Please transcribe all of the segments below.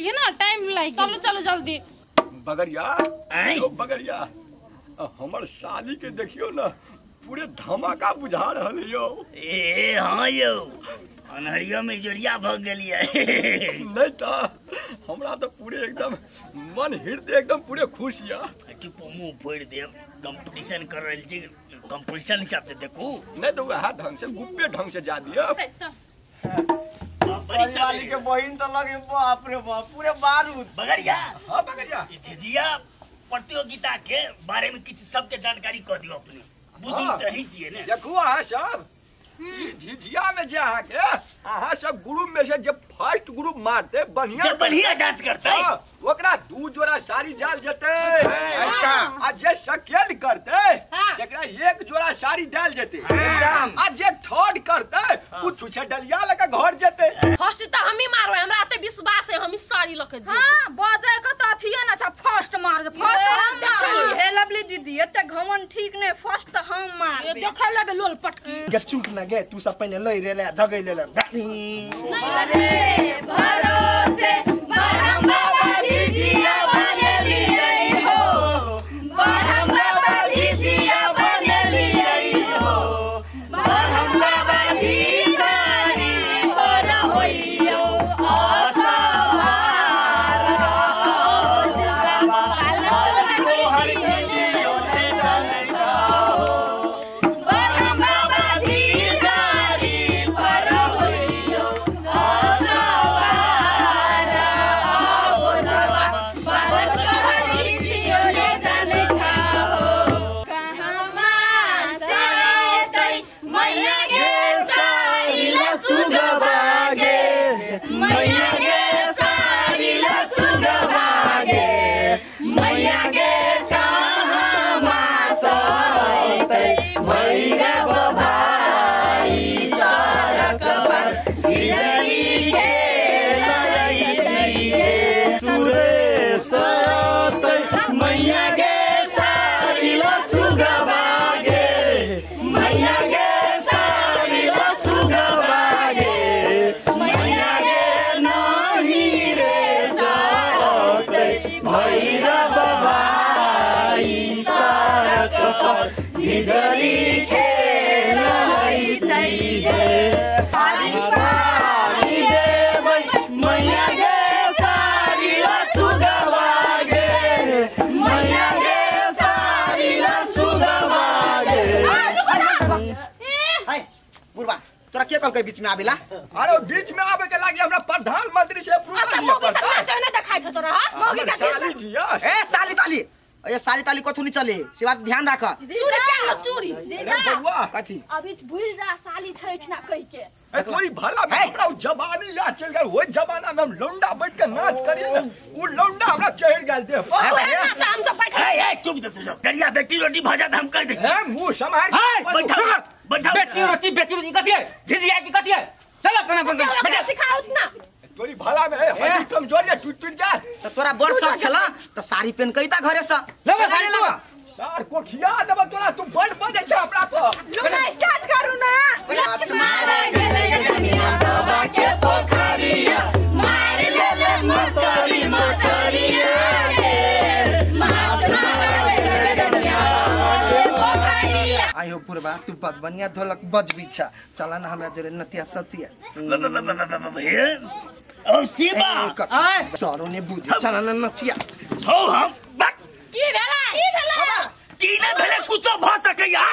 गेलिए ना टाइम लागि चलू चलू जल्दी। बगरिया ओ बगरिया हमर साली के देखियो ना पूरे धमाका बुझा रहल यो। ए हां यो अनहरिया में जोड़िया भ गेलिए। नहीं त हमरा त पूरे एकदम मन हृदय एकदम पूरे खुश या। चुप मुंह फोड़ देब कंपटीशन कर रहल छी कंपटीशन हिसाब से देखू नहीं तो वह ढंग से गुप्पे ढंग से जा दियो। साली के बहिन त लगे बाप रे बाप पूरे बारूद। बगरिया हां बगरिया झिझिया प्रतियोगिता के बारे में किछ सबके जानकारी क दियो अपने बुझी त ही छिए ने। देखू अहाँ सब झिझिया में जे अहाँ के अहाँ सब ग्रुप में से जब फर्स्ट ग्रुप मारते बढ़िया जब बढ़िया डांस करते ओकरा दू जोड़ा साड़ी जाल जते आ जे सेकंड करते जकरा एक जोड़ा साड़ी डाल जते आ जे थर्ड करते उ छुछे डलिया लके घर जते। फर्स्ट त हम ही मारबै हमरा त विश्वास है हम ही साड़ी लके जेबै। हां बजै के त अथिए न छ फर्स्ट मार फर्स्ट हम मारबै। हे लवली दीदी एते घमन ठीक नै फर्स्ट त हम मारबै। देख लेबै लोल पटकी गे चुप न गे तू सब पहिने लई रे ले झगै ले ले। अरे भरोसे बरहम बाबा झिझिया बनेलियै हो बरहम बाबा झिझिया बनेलियै हो बरहम बाबा झिझरी पर होइयो असवार बरहम बाबा झिझरी पर होइयो असवार बालक हरि छियो जानै छ हो कहाँमा सेतै मैया गे सारीला सुगबागे मैया गे सारीला सुगबागे मैया गे कहाँमा सेतै भैरव भाइ सड़क पर झिझरी खेलैतै गे सुरेश मैया गे सारीला सुगबागे मैया गे सारीला सुगबागे मैया गे नाही रे सतै भैरव भाइ सड़क पर झिझरी खेलैतै गे सारी पारी देबै मैया गे सारीला सुगबागे मैया गे सारीला सुगबागे। है बुढ़वा तोरा के कहलकै बीच में आबेला? अरे बीच में आबे के लागी हमरा प्रधानमंत्री से अप्रूवल आ त लिया मौगी सब पड़ता। नाचे न देखाइ छ तोरा हां मौगी का साली जी ए साली ताली ए साली ताली कथु नहीं चले से बात ध्यान राख। चूड़ी पहन चूड़ी अरे बउआ कथी अभी भूल जा साली छै ना कह के। ए तोरी भला में हमरा उ जवानी याद चल गेल ओइ जमाना में हम लौंडा बैठ के नाच करिए न उ लौंडा हमरा चढ़ गेल देह पर। नाच हम सब बैठल ए ए चुप दे तू सब डरिया बेटी रोटी भजा हम कह दे। ए मुंह सम्हार बैठा बैठा बेटी रोटी कथी है झिझिया की कथी है चल अपन अपन बैठा सिखाउ ना तोरी भला में हड्डी कमजोर या टूट टूट जा त तोरा बड़ शौक छला त साड़ी पहन कइता घरे से लेबे साड़ी तू सार को खिया देब तोरा तू बड़ बजै छ हमरा पर। लुगा स्टार्ट करू ना। लक्ष्मण गेलै धनिया बाबा के पोखरिया मार लेले मछरी मछरिया गे माछ मार गेलै धनिया बाबा के पोखरिया। आयो बुढ़वा तू बद बढ़िया ढोलक बजबी छ चला ना हमरा जोरे नतिया सतिया ओ सीमा सरो ने बुझ चला ना नतिया हो हम बक की भेलै की भेलै की ना भेलै कुछो भ सकैया।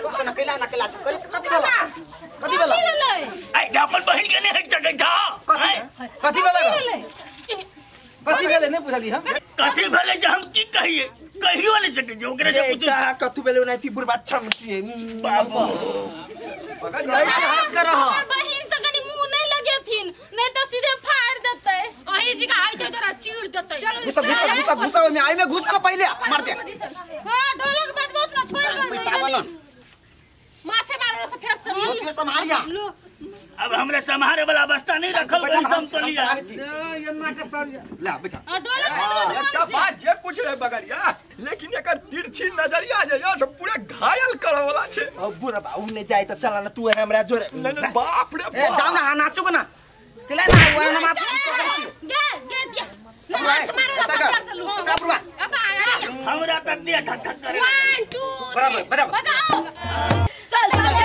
बाबा नकेला नकेला छ करी कथी भेला कथी भेला ए अपन बहिन के नहीं हट सकै छ। कथी भेला कथी भेलै नहीं बुझली हम कथी भेलै जे हम की कहिए कहियो नहीं सकै जे ओकरे से पूछ कथी भेलै ओनाइती बुढ़वा चमकी बाबू नहीं छै हाथ कर रहा बहिन से कनी मुंह नहीं लगेथिन नहीं तो सीधे फाड़ देतै अही जी का आइते तोरा चीर देतै। चलो घुसा घुसा घुसा घुसा में आई में घुसा पहले मार दे। हां ढोलक बजबत न छोड़ दे पैसा बना माछे मारलो से फेर से तू सम्हारिया। अब हमरा संहारे वाला अवस्था नहीं रखल गई समतोलिया एन्ना के सर ला बैठा एकटा बात जे कुछ रहे बगरिया लेकिन एकर तिरछी नजरिया जे यो सब पूरे घायल करे वाला छे। अब बुढ़वा उ नहीं जाए त चला ना तू हमरा जोरे। नहीं नहीं बाप रे ए जाओ ना नाचू के ना केला ना वो हम आप छी गे गे दिया नाच मारे ला सब चलू। बुढ़वा अब आ हमरा तक दिया धक धक करे 1 2 बराबर बराबर बताओ चल चल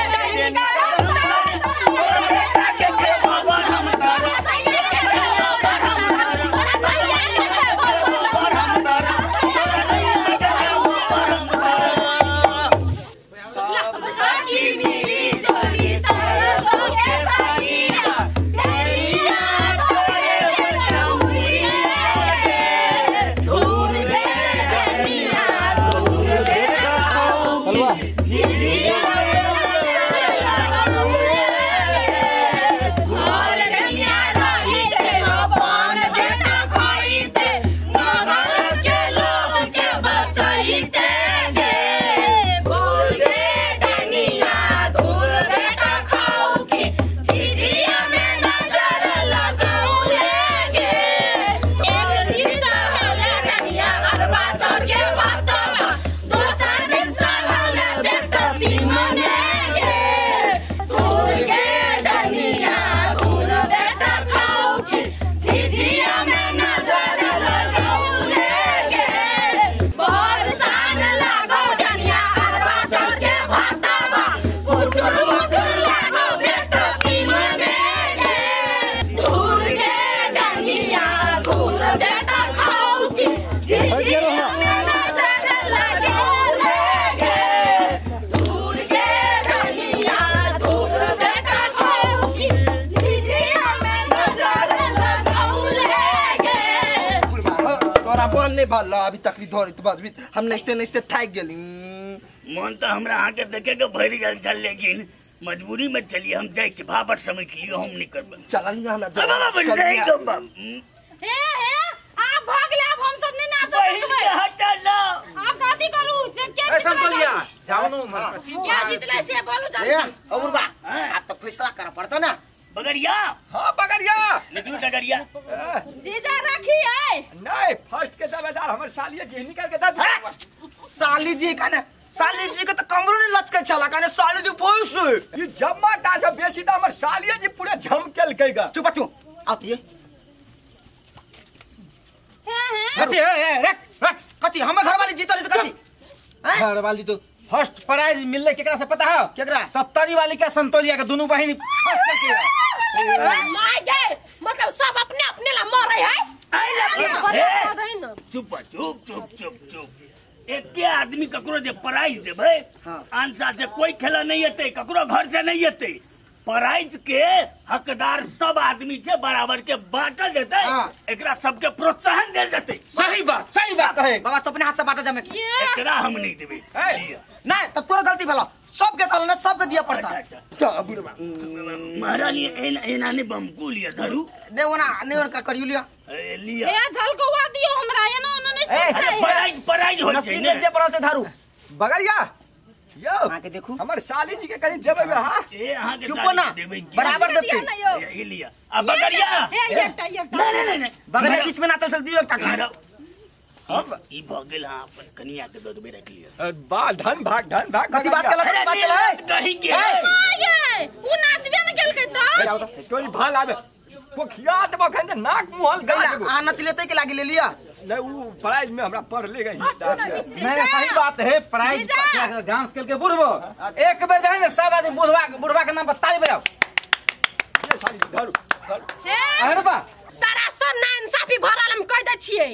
भला अभी तक भी धोरी तो बजबी हम नचते नचते थाक गेली। मन तो हमरा अहाँ के देखे के भरि गेल छल लेकिन मजबूरी में चलिए हम जाइ छी भाबर समझ लियो हम नहीं करब चलन हमरा हे हे आप भग गेल अब हम सब नहीं नाच सकबै हटा ना आप कथी करू जे के संतोलिया जाओ नो मत क्या जीतले से बोलू जल्दी ए और बा आप तो फैसला कर पड़ता ना बगरिया। हां बगरिया निकलू डगरिया जीजा रखी है नहीं फर्स्ट के दावेदार हमर सालिए जी निकाल के दे साली जी का ना साली जी के तो कमरो ने लचके छला काने साली जी फर्स्ट ई जम्मा टा से बेसी त हमर सालिए जी पूरे झमकेल कइगा। चुप चुप आओ ये हे हे कथि हे रख रख कथि हमर घर वाली जीतली त कथि घर वाली तो फर्स्ट प्राइज मिलले केकरा से पता है केकरा सप्तारी वाली के संतोलिया के दोनों बहिनी फर्स्ट के my जाए मतलब सब अपने अपने ला मरे है। चुप चुप चुप चुप चुप एके आदमी ककरो जे प्राइज देबै आन साल से कोई खेला नहीं एतै ककरो घर से नहीं एतै प्राइज के हकदार सब आदमी छे बराबर के बांटल जेतै एकरा सबके प्रोत्साहन देल जेतै। सही बात कहे बाबा तो अपने हाथ से बांटा जमे एकरा हम नहीं देबै नहीं तब तोरा गलती भेलो सबके कहल ना सबके दिया पड़ता। त बुढ़वा महारानी एना एना ने बमकू लिया धरू ने ओना ने ओना करियो लिया ए लिया ए झलकवा दियो हमरा एना ओना नहीं सुनता प्राइज प्राइज होय छै ने जे पड़ल छै धरू बगरिया यो अहाँ के देखू हमर साली जी के कहीं जेबै हां ए अहाँ के चुप ना बराबर देते ए लिया आ बगरिया ए एकटा एकटा नहीं नहीं नहीं बगरिया बीच में ना चल चल दियो एकटा हम ई भ गेल हां अपन कनिया के ददबे रख लिया बा धन भाग धन भाग कथि बात केलक बात केलक कहीं के ये उ नाचबे न केलकै त तोरी भाल आबे पोखिया त बखन नाक मुहल गा आ नच लेते के लागी ले लिया नहीं उ प्राइज में हमरा पढ़ ले गई हिसाब से। नहीं सही बात है प्राइज डांस करके बुढ़बो एक बेर जाए ना सब आदमी बुढ़वा बुढ़वा के नाम पर ताली बजाओ। ये साली धरू अरे बा सरासर ना इंसाफी भरल हम कह दै छियै।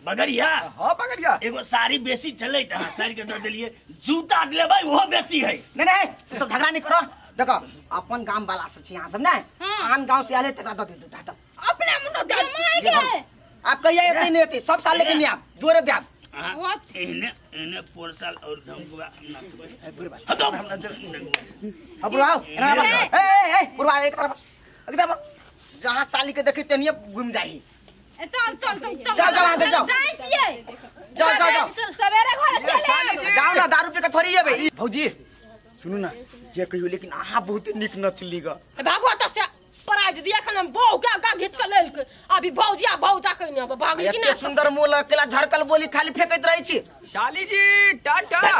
बगरिया हां बगरिया एगो साड़ी बेसी चले त हां साड़ी के the देलिए जूता लेबै ओहो बेसी है। नहीं नहीं तू सब झगड़ा नहीं करो देखो अपन गांव वाला सब छी यहां सब ना आन गांव से आले तकरा the they दे अपने मुंह दे my गे आप कहिया एते नहीं एते सब साल लेके नहीं आप जोरे दे आप एने एने पोर साल और धमकुआ नाचबै ए बुढ़वा अब बुढ़वा एना ए ए ए बुढ़वा एक तरफ एकदम जहां साली के देखी तेनिए घूम जाही। चल चल चल चल जाओ वहां से जाओ जाई छियै जाओ जाओ जाओ सवेरे घर चले जाओ ना दारू पी के थोड़ी जेबै। भौजी सुनू ना जे कहियो लेकिन अहाँ बहुत नीक नचली ग भागो त से प्राइज दिया खन हम बहु के गा घिच के लेल अभी भौजिया भौजा कहने भागली कि एते ना सुंदर मोल अकेला झरकल बोली खाली फेकैत रहै छी साली जी टाटा।